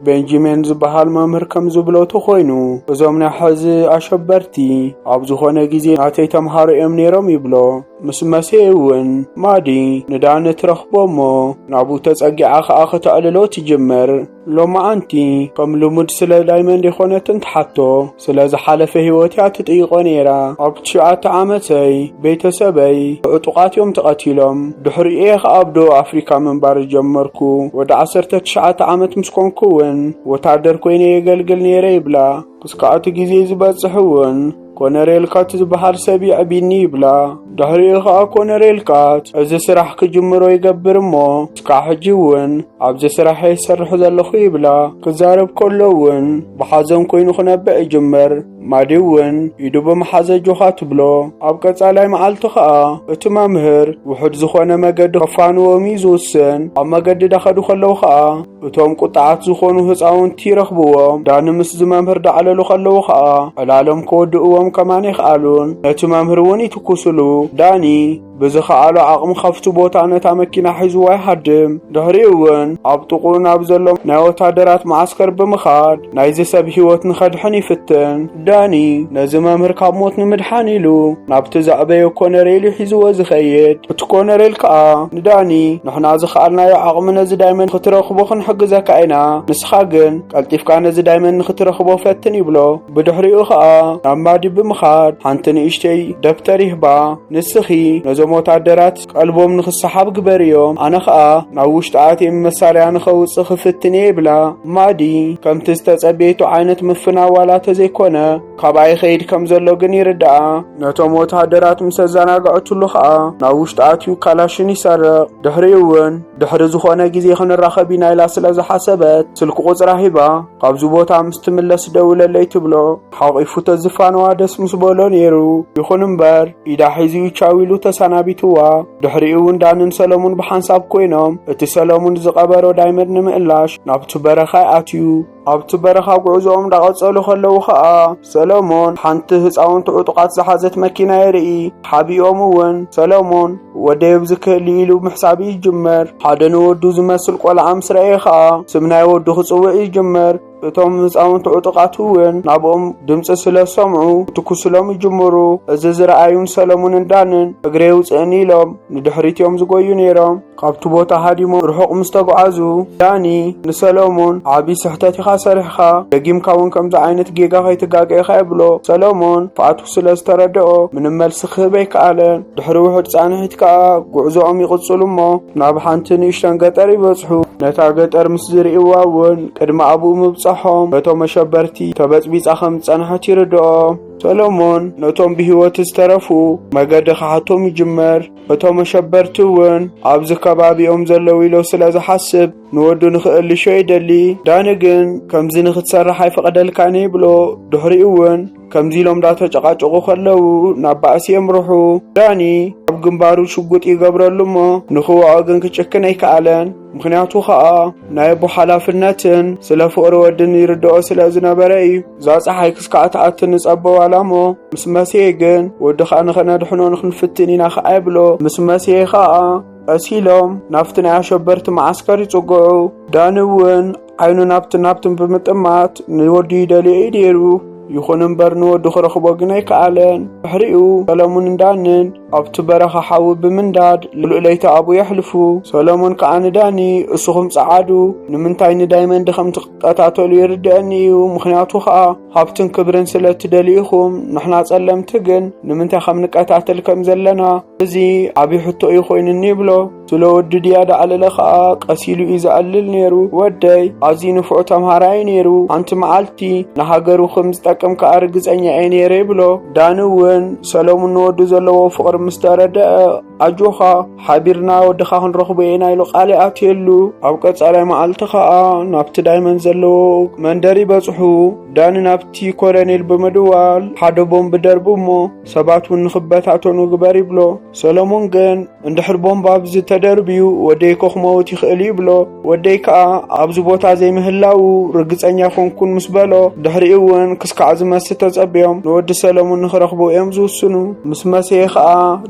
ቤንጃሚን ዝበሃል መምህር ከም ዝብሎ ተኾይኑ፣ እዞም ናይ ሕዚ ኣሸበርቲ ኣብ ዝኾነ ግዜ ናተይ ተምሃሮ እዮም ነይሮም ይብሎ። ምስ መሴ እውን ማዲ ንዳኒ ትረኽቦ እሞ ናብኡ ተጸጊዓ ኸኣ ከተዕልሎ ትጅምር። ሎማዓንቲ ከም ልሙድ ስለ ዳይመንድ የኾነትን ትሓቶ፣ ስለ ዝሓለፈ ህይወት እያ ትጥይቖ ነይራ። ኣብ ትሽዓተ ዓመተይ ቤተሰበይ ዕጡቓት እዮም ተቐቲሎም። ድሕሪኡ እየ ኸኣ ኣብ ደቡብ ኣፍሪካ ምንባር ዝጀመርኩ። ወዲ ዓሰርተ ትሽዓተ ዓመት ምስ ኮንኩ እውን ወታደር ኮይነ የገልግል ነይረ ይብላ። ክስካዕ እቲ ግዜ ዝበጽሕ እውን ኮነሬል ካት ዝበሃል ሰብ የዕቢኒ ይብላ። ድሕሪኡ ኸኣ ኮነሬል ካት እዚ ስራሕ ክጅምሮ ይገብር እሞ፣ እስካዕ ሕጂ እውን ኣብዚ ስራሕ እየ ዝሰርሕ ዘለኹ ይብላ። ክዛረብ ከሎ እውን ብሓዘን ኮይኑ ክነብዕ ይጅምር። ማዲ እውን ኢዱ ብምሓዝ ኣጆኻ ትብሎ። ኣብ ቀጻላይ መዓልቲ ኸኣ እቲ መምህር ውሑድ ዝኾነ መገዲ ከፋንዎም እዩ ዝውስን። ኣብ መገዲ ዳኸዱ ከለዉ ኸኣ እቶም ቁጥዓት ዝኾኑ ህፃውንቲ ይረኽብዎም። ዳኒ ምስ ዝመምህር ዳዕለሉ ከለዉ ኸኣ ዕላሎም ክወድእዎም ከማን ይኽኣሉን። ነቲ መምህር እውን ይትኩስሉ። ዳኒ ብዝኸኣሎ ዓቕሚ ካብቲ ቦታ ነታ መኪና ሒዝዋ ይሃድም። ድሕሪኡ እውን ኣብ ጥቕኡ ናብ ዘሎ ናይ ወታደራት መዓስከር ብምኻድ ናይዚ ሰብ ህይወት ንኸድሕን ይፍትን። ዳኒ ነዚ መምህር ካብ ሞት ንምድሓን ኢሉ ናብቲ ዘዕበዮ ኮነሬል እዩ ሒዝዎ ዝኸይድ። እቲ ኮነሬል ከኣ ንዳኒ፣ "ንሕና ዝኸኣልናዮ ዓቕሚ ነዚ ዳይመንድ ክትረኽቦ ክንሕግዘካ ኢና፣ ንስኻ ግን ቀልጢፍካ ነዚ ዳይመንድ ንክትረኽቦ ፈትን" ይብሎ። ብድሕሪኡ ከኣ ናብ ማዲ ብምኻድ ሓንቲ ንእሽተይ ደብተር ይህባ። "ንስኺ ነዞም ወታደራት ቀልቦም ንኽሰሓብ ግበርዮም፣ ኣነ ኸኣ ናብ ውሽጢ ኣትየ መሳርያ ንኸውጽእ ክፍትን እየ" ይብላ። ማዲ ከምቲ ዝተጸበየቶ ዓይነት ምፍናው ዋላ ተዘይኮነ፣ ካብኣ ይኸይድ ከም ዘሎ ግን ይርድኣ። ነቶም ወተሃደራት ምስ ኣዘናግዐትሉ ኸኣ ናብ ውሽጢ ኣትዩ ካላሽን ይሰርቕ። ድሕሪኡ እውን ድሕሪ ዝኾነ ግዜ ክንራኸብ ኢና ኢላ ስለ ዝሓሰበት ስልኪ ቁጽራ ሂባ፣ "ካብዚ ቦታ ምስ ትምለስ ደውለለይ" ትብሎ። ሓቒፉ ተዝፋንዋ ደስ ምስ በሎ ነይሩ። ይኹን እምበር ኢዳ ሒዙ ቻው ኢሉ ተሰናቢትዋ። ድሕሪኡ እውን ዳንን ሰለሙን ብሓንሳብ ኮይኖም እቲ ሰለሙን ዝቐበሮ ዳይመንድ ንምእላሽ ናብቲ በረኻ ይኣትዩ። ኣብቲ በረኻ ጉዕዞኦም እንዳቐጸሉ ከለዉ ኸኣ ሰለሙን ሓንቲ ህጻውንቲ ዕጡቓት ዝሓዘት መኪና የርኢ። ሓቢኦም እውን ሰለሙን ወደይ ኣብዚ ክህሉ ኢሉ ምሕሳብ ይጅምር። ሓደ ንወዱ ዝመስል ቆልዓ ምስ ረኣየ ኸኣ ስም ናይ ወዱ ክጽውዕ ይጅምር። እቶም ህጻውንቲ ዕጡቓት እውን ናብኦም ድምጺ ስለ ዝሰምዑ ክትኩስሎም ይጅምሩ። እዚ ዝረኣዩን ሰለሙንን ዳንን እግረ የውጽእኒ ኢሎም ንድሕሪት እዮም ዝጎዩ ነይሮም። ካብቲ ቦታ ሃዲሞም ርሑቕ ምስ ተጓዓዙ፣ ዳኒ ንሰሎሞን፣ "ዓቢ ስሕተት ኢኻ ሰሪሕኻ፣ ደጊምካ እውን ከምዚ ዓይነት ጌጋ ከይትጋገ ኢኻ" ይብሎ። ሰሎሞን ፍኣቱ ስለ ዝተረድኦ ምንም መልሲ ክህብ ኣይከኣለን። ድሕሪ ውሑድ ጻንሒት ከኣ ጉዕዞኦም ይቕጽሉ እሞ ናብ ሓንቲ ንእሽተን ገጠር ይበጽሑ። ነታ ገጠር ምስ ዝርእይዋ እውን ቅድሚ ኣብኡ ምብጻሖም በቶም ኣሸበርቲ ተበጽቢጻ ከም ዝጸንሐት ይርድኦ። ሰሎሞን ነቶም ብህይወት ዝተረፉ መገዲ ክሓቶም ይጅምር። እቶም ኣሸበርቲ እውን ኣብዚ ከባቢኦም ዘለዉ ኢሎ ስለ ዝሓስብ ንወዱ ንኽእልሾ ይደሊ። ዳኒ ግን ከምዚ ንኽትሰርሕ ኣይፈቕደልካን ይብሎ። ድሕሪኡ እውን ከምዚ ኢሎም እንዳተጨቃጨቁ ከለዉ ናብ ባእሲ የምርሑ። ዳኒ ኣብ ግንባሩ ሽጉጥ ይገብረሉ እሞ ንኽወዖ ግን ክጭክን ኣይከኣለን። ምኽንያቱ ኸኣ ናይ ኣቦ ሓላፍነትን ስለ ፍቕሪ ወድን ይርድኦ ስለ ዝነበረ እዩ። እዛ ጸሓይ ክስካዕ ትኣቲ ንጸበ ዋላ እሞ ምስ መስየ ግን ወድኻ ንኸነድሕኖ ንኽንፍትን ኢና ኸኣ ይብሎ። ምስ መስየ ኸኣ ቀስ ኢሎም ናብቲ ናይ ኣሸበርቲ መዓስከር ይጽግዑ። ዳኒ እውን ዓይኑ ናብቲ ናብትን ብምጥማት ንወዱ ይደልዮ እዩ ነይሩ። ይኹን እምበር ንወዱ ክረኽቦ ግን ኣይከኣለን። ድሕሪኡ ሰለሙንን ዳንን ኣብቲ በረኻ ሓዊ ብምንዳድ ልኡለይቲ ኣብኡ የሕልፉ። ሰለሙን ከኣ ንዳኒ፣ "እስኹም ጸዓዱ፣ ንምንታይ ንዳይመንድ ከም ትቀታተሉ ይርድአኒ እዩ፣ ምኽንያቱ ከኣ ሃብትን ክብርን ስለ እትደልዩ ኢኹም፣ ንሕና ጸለምቲ ግን ንምንታይ ከም ንቀታተል ከም ዘለና እዚ ዓቢ ሕቶ እዩ ኮይኑኒ" ይብሎ። ስለ ወዱ ድያ ዳዕለለ ከኣ ቀስ ኢሉ እዩ ዘዕልል ነይሩ። "ወደይ ኣዝዩ ንፉዕ ተምሃራይ ነይሩ፣ ሓንቲ መዓልቲ ንሃገሩ ከም ዝጠቅም ከኣ ርግጸኛ እየ ነይረ" ይብሎ። ዳኒ እውን ሰለሙን ንወዱ ዘለዎ ፍቕሪ ምስ ተረድአ፣ "ኣጆኻ፣ ሓቢርና ወድኻ ክንረኽቦ ኢና" ኢሉ ቃል ይኣትየሉ። ኣብ ቀጻላይ መዓልቲ ከኣ ናብቲ ዳይመንድ ዘለዎ መንደር ይበጽሑ። ዳኒ ናብቲ ኮሎኔል ብምድዋል፣ "ሓደ ቦምብ ደርቢ እሞ ሰባት እውን ንኽበታተኑ ግበር" ይብሎ። ሰሎሞን ግን፣ "እንድሕር ቦምብ ኣብዚ ተደርብዩ፣ ወደይ እኮ ክመውት ይኽእል" እዩ ይብሎ። ወደይ ከኣ ኣብዚ ቦታ ዘይምህላዉ ርግጸኛ ኮንኩን ምስ በሎ፣ ድሕሪኡ እውን ክስካዕ ዝመስል ተጸብዮም ንወዲ ሰለሙን ንኽረኽቡ እዮም ዝውስኑ። ምስ መሰየ ከኣ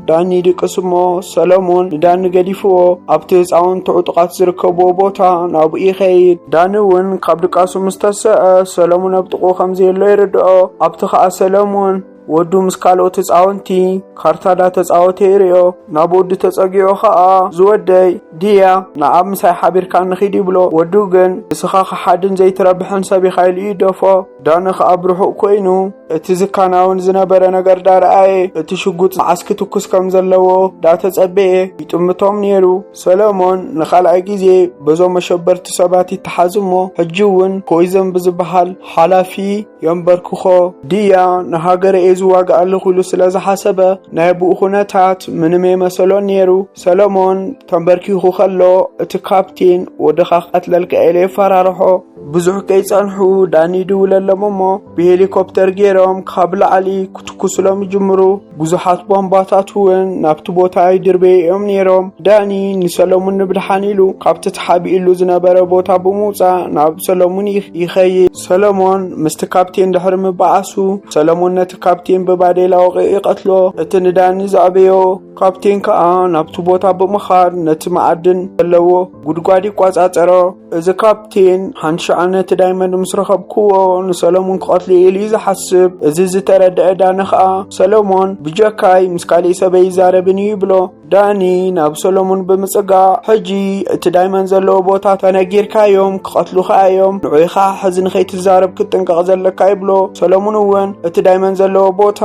ዳኒ ይድቅስ እሞ፣ ሰለሙን ንዳኒ ገዲፍዎ ኣብቲ ህጻውንቲ ዕጡቓት ዝርከብዎ ቦታ ናብኡ ይኸይድ። ዳኒ እውን ካብ ድቃሱ ምስ ተሰአ፣ ሰለሙን ኣብ ጥቕኡ ከም ዘየሎ ይርድኦ። ኣብቲ ከኣ ሰለሙን ወዱ ምስ ካልኦት ህፃውንቲ ካርታ ዳተፃወተ ይርዮ። ናብ ወዱ ተፀጊዑ ኸዓ፣ ዝወደይ ድያ፣ ንኣብ ምሳይ ሓቢርካ ንኺድ ይብሎ። ወዱ ግን፣ ንስኻ ኸሓድን ዘይትረብሕን ሰብ ኢኻ ኢሉ ይደፎ። ዳኒ ኸዓ ብርሑቕ ኮይኑ፣ እቲ ዝከናወን ዝነበረ ነገር ዳረኣየ፣ እቲ ሽጉጥ መዓስ ክትኩስ ከም ዘለዎ ዳተጸበየ ይጥምቶም ነይሩ። ሰለሞን ንኻልኣይ ግዜ በዞም መሸበርቲ ሰባት ይተሓዝ እሞ፣ ሕጂ እውን ኮይዘን ብዝበሃል ሓላፊ የንበርክኾ። ድያ ንሃገረ እየ ዝዋጋእ ኣለኹ ኢሉ ስለ ዝሓሰበ፣ ናይ ብኡ ኩነታት ምንም የመሰሎን ነይሩ። ሰለሞን ተንበርኪኹ ከሎ፣ እቲ ካፕቴን ወድኻ ክቐትለልካ ኢለ የፈራርሖ። ብዙሕ ከይጸንሑ ዳኒ ይድውለሎም እሞ፣ ብሄሊኮፕተር ገይሮም ካብ ላዕሊ ክትኩስሎም ይጅምሩ። ብዙሓት ቧምባታት እውን ናብቲ ቦታ ይድርበዩ እዮም ነይሮም። ዳኒ ንሰለሙን ንብድሓን ኢሉ ካብቲ ተሓቢእሉ ዝነበረ ቦታ ብምውጻእ ናብ ሰለሙን ይኽ-፣ ይኸይድ። ሰለሞን ምስቲ ካፕቴን ድሕሪ ምበኣሱ፣ ሰለሞን ነቲ ካፕቴን ብባዴላ ወቒዑ ይቐትሎ። እቲ ንዳኒ ዘዕበዮ ካፕቴን ከኣ ናብቲ ቦታ ብምኻድ ነቲ መኣድን ዘለዎ ጉድጓድ ይቆጻጸሮ። እዚ ካፕቴን ሓንቲ ሸዓ ነቲ ዳይመንድ ምስ ረኸብክዎ ንሰለሙን ክቐትሎ ኢሉ እዩ ዝሓስብ። እዚ ዝተረድአ ዳኒ ኸኣ፣ ሰለሞን ብጀካይ ምስ ካሊእ ሰብ ኣይዛረብን እዩ ይብሎ። ዳኒ ናብ ሰለሙን ብምጽጋዕ፣ ሕጂ እቲ ዳይመንድ ዘለዎ ቦታ ተነጊርካዮም ክቐትሉኻ እዮም፣ ንዑይ ኸኣ ሕዚ ንኸይትዛረብ ክትጥንቀቕ ዘለካ ይብሎ። ሰለሙን እውን እቲ ዳይመንድ ዘለዎ ቦታ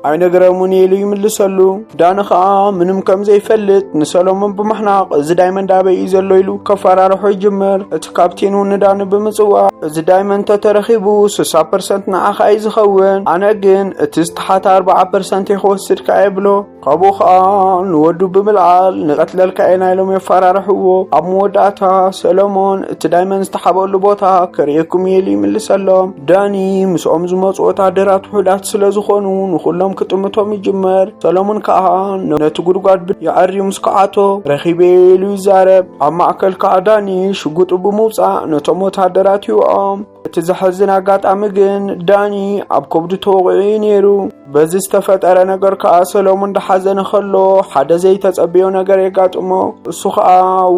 ኣይነግረሙን ኢሉ ይምልሰሉ። ዳኒ ኸኣ ምንም ከም ዘይፈልጥ ንሰሎሞን ብምሕናቕ፣ እዚ ዳይመንድ ኣበይ እዩ ዘሎ ኢሉ ከፈራርሖ ይጅምር። እቲ ካፕቴን እውን ንዳኒ ብምጽዋዕ፣ እዚ ዳይመንድ ተተረኺቡ ስሳ ፐርሰንት ንዓኻ እዩ ዝኸውን፣ ኣነ ግን እቲ ዝተሓተ ኣርብዓ ፐርሰንት እየ ክወስድ ከኣ ይብሎ። ካብኡ ኸኣ ንወዱ ብምልዓል፣ ንቐትለልካ ኢና ኢሎም የፈራርሕዎ። ኣብ መወዳእታ ሰሎሞን እቲ ዳይመንድ ዝተሓበሉ ቦታ ከርእየኩም እየ ኢሉ ይምልሰሎም። ዳኒ ምስኦም ዝመጹ ወታደራት ውሑዳት ስለ ዝኾኑ ንኹሎም ክጥምቶም ይጅመር። ሰሎሞን ከኣ ነቲ ጉድጓድ ብ-፣ የዐርዩ ምስ ከዓቶ፣ ረኺበዮ ኢሉ ይዛረብ። ኣብ ማእከል ከኣ ዳኒ ሽጉጡ ብምውጻእ ነቶም ወታደራት ይውዖም። እቲ ዘሕዝን ኣጋጣሚ ግን ዳኒ ኣብ ከብዱ ተወቒዑ እዩ ነይሩ። በዚ ዝተፈጠረ ነገር ከኣ ሰሎሞን እንዳሓዘነ ከሎ ሓደ ዘይተጸበዮ ነገር የጋጥሞ። እሱ ከኣ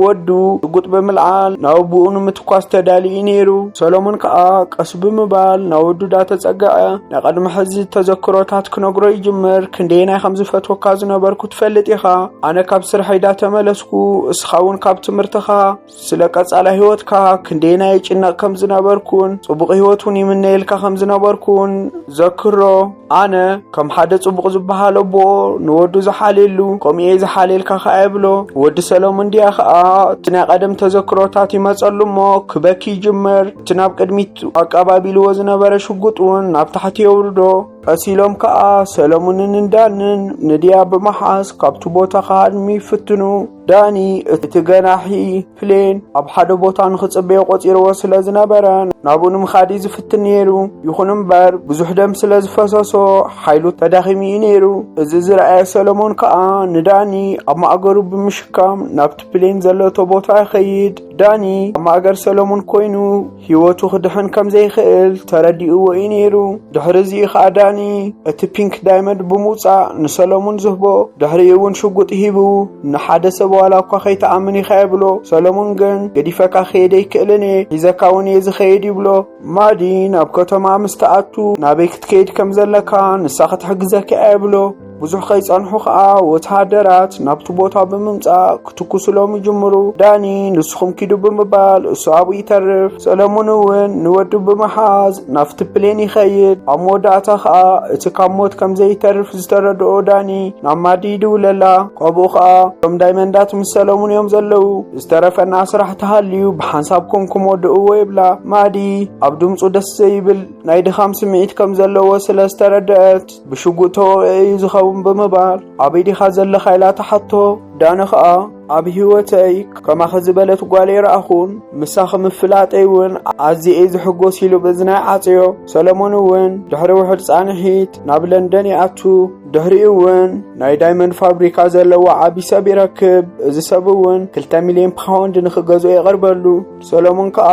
ወዱ ሽጉጥ ብምልዓል ናብ ኣቦኡ ንምትኳስ ተዳልዩ ነይሩ። ሰሎሞን ከኣ ቀስ ብምባል ናብ ወዱ ዳተጸግዐ ናይ ቅድሚ ሕዚ ተዘክሮታት ክነግሮ ይጅምር። ክንደየናይ ከም ዝፈትወካ ዝነበርኩ ትፈልጥ ኢኻ። ኣነ ካብ ስርሐይ ዳተመለስኩ፣ እስኻ እውን ካብ ትምህርትኻ ስለ ቀጻላይ ህይወትካ ክንደየናይ ይጭነቕ ከም ዝነበርኩን ጽቡቕ ህይወት እውን ይምነየልካ ከም ዝነበርኩን ዘክሮ። ኣነ ከም ሓደ ጽቡቕ ዝበሃል ኣቦ ንወዱ ዝሓልየሉ፣ ከምኡ እየ ዝሓልየልካ ከኣ ይብሎ። ወዲ ሰሎሙን ድያ ከኣ እቲ ናይ ቀደም ተዘክሮታት ይመጸሉ እሞ ክበኪ ይጅምር። እቲ ናብ ቅድሚት ኣቀባቢልዎ ዝነበረ ሽጉጥ እውን ናብ ታሕቲ የውርዶ። ቀስ ኢሎም ከኣ ሰሎሙንን ዳንን ንድያ ብምሓዝ ካብቲ ቦታ ክሃድሙ ይፍትኑ። ዳኒ እቲ ገናሒ ፕሌን ኣብ ሓደ ቦታ ንኽጽበዮ ቆጺርዎ ስለ ዝነበረ፣ ናብኡ ንምኻድ እዩ ዝፍትን ነይሩ። ይኹን እምበር፣ ብዙሕ ደም ስለ ዝፈሰሶ፣ ሓይሉ ተዳኺሙ እዩ ነይሩ። እዚ ዝረኣየ ሰሎሞን ከኣ ንዳኒ ኣብ ማእገሩ ብምሽካም ናብቲ ፕሌን ዘለቶ ቦታ ይኸይድ። ዳኒ ኣብ ማእገር ሰሎሞን ኮይኑ ህይወቱ ክድሕን ከም ዘይኽእል ተረዲእዎ እዩ ነይሩ። ድሕሪ እዚ ከኣ ዳኒ እቲ ፒንክ ዳይመንድ ብምውጻእ ንሰሎሞን ዝህቦ። ድሕሪኡ እውን ሽጉጥ ሂቡ፣ ንሓደ ሰብ ዋላ እኳ ከይትኣምን ኢኻ ይብሎ። ሰሎሞን ግን፣ ገዲፈካ ክኸይድ ኣይክእልን እየ፣ ሒዘካ እውን እየ ዝኸይድ ይብሎ። ማዲ ናብ ከተማ ምስ ተኣቱ፣ ናበይ ክትከይድ ከም ዘለካ ንሳ ክትሕግዘካ እያ ይብሎ። ብዙሕ ከይጸንሑ ከኣ ወተሃደራት ናብቲ ቦታ ብምምጻእ ክትኩስሎም ይጅምሩ። ዳኒ፣ ንስኹም ኪዱ ብምባል እሱ ኣብኡ ይተርፍ። ሰለሙን እውን ንወዱ ብምሓዝ ናብቲ ፕሌን ይኸይድ። ኣብ መወዳእታ ከኣ እቲ ካብ ሞት ከም ዘይተርፍ ዝተረድኦ ዳኒ ናብ ማዲ ይድውለላ። ካብኡ ከኣ እቶም ዳይመንዳት ምስ ሰለሙን እዮም ዘለዉ። ዝተረፈና ስራሕ ተሃልዩ ብሓንሳብ ኮንኩም ወድእዎ ይብላ። ማዲ ኣብ ድምጹ ደስ ዘይብል ናይ ድኻም ስምዒት ከም ዘለዎ ስለ ዝተረድአት፣ ብሽጉጥ ተወቒዑ እዩ ዝኸውን ብምባል፣ ኣበይ ዲኻ ዘለኻ ኢላ ትሓቶ። ዳኒ ኸኣ፣ ኣብ ህይወተይ ከማኺ ዝበለት ጓል ኣይረኣኹን፣ ምሳኺ ምፍላጠይ እውን ኣዝየ እየ ዝሕጎስ ኢሉ ብእዝና ይዓጽዮ። ሰለሞን እውን ድሕሪ ውሑድ ጻንሒት ናብ ለንደን ይኣቱ። ድሕሪኡ እውን ናይ ዳይመንድ ፋብሪካ ዘለዎ ዓቢ ሰብ ይረክብ። እዚ ሰብ እውን ክልተ ሚልዮን ፓውንድ ንኽገዝኦ የቕርበሉ። ሰሎሞን ከኣ፣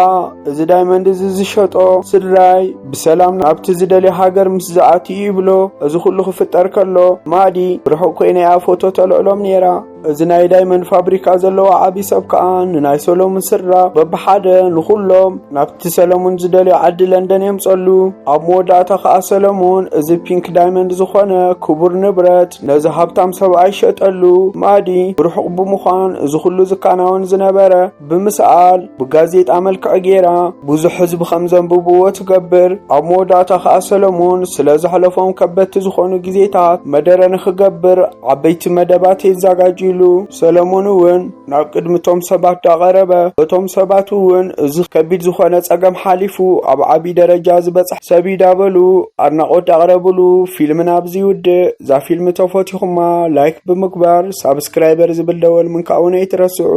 "እዚ ዳይመንድ እዚ ዝሸጦ ስድራይ ብሰላም ናብቲ ዝደልዮ ሃገር ምስ ዝኣቱ እዩ" ይብሎ። እዚ ኩሉ ክፍጠር ከሎ፣ ማዲ ብርሑቕ ኮይና እያ ፎቶ ተልዕሎም ነይራ። እዚ ናይ ዳይመንድ ፋብሪካ ዘለዎ ዓቢ ሰብ ከኣ ንናይ ሰሎሙን ስድራ በብሓደ ንኹሎም ናብቲ ሰለሙን ዝደልዮ ዓዲ ለንደን የምጸሉ። ኣብ መወዳእታ ከኣ ሰለሙን እዚ ፒንክ ዳይመንድ ዝኾነ ክቡር ንብረት ነዚ ሃብታም ሰብኣይ ሸጠሉ። ማዲ ብርሑቕ ብምዃን እዚ ኩሉ ዝከናወን ዝነበረ ብምስኣል ብጋዜጣ መልክዕ ጌራ ብዙሕ ህዝቢ ከም ዘንብብዎ ትገብር። ኣብ መወዳእታ ከኣ ሰለሙን ስለ ዘሕለፎም ከበድቲ ዝኾኑ ግዜታት መደረ ንኽገብር ዓበይቲ መደባት የዘጋጅሉ። ሰለሙን እውን ናብ ቅድሚ እቶም ሰባት ዳቐረበ። እቶም ሰባት እውን እዚ ከቢድ ዝኾነ ጸገም ሓሊፉ ኣብ ዓቢ ደረጃ ዝበጽሕ ሰብ እዩ ዳበሉ ኣድናቖት ዳቕረብሉ። ፊልምና ኣብዚ ይውድእ። እዛ ፊልም ተፈቲኹማ ላይክ ብምግባር ሳብስክራይበር ዝብል ደወል ምንካውን ኣይትረስዑ።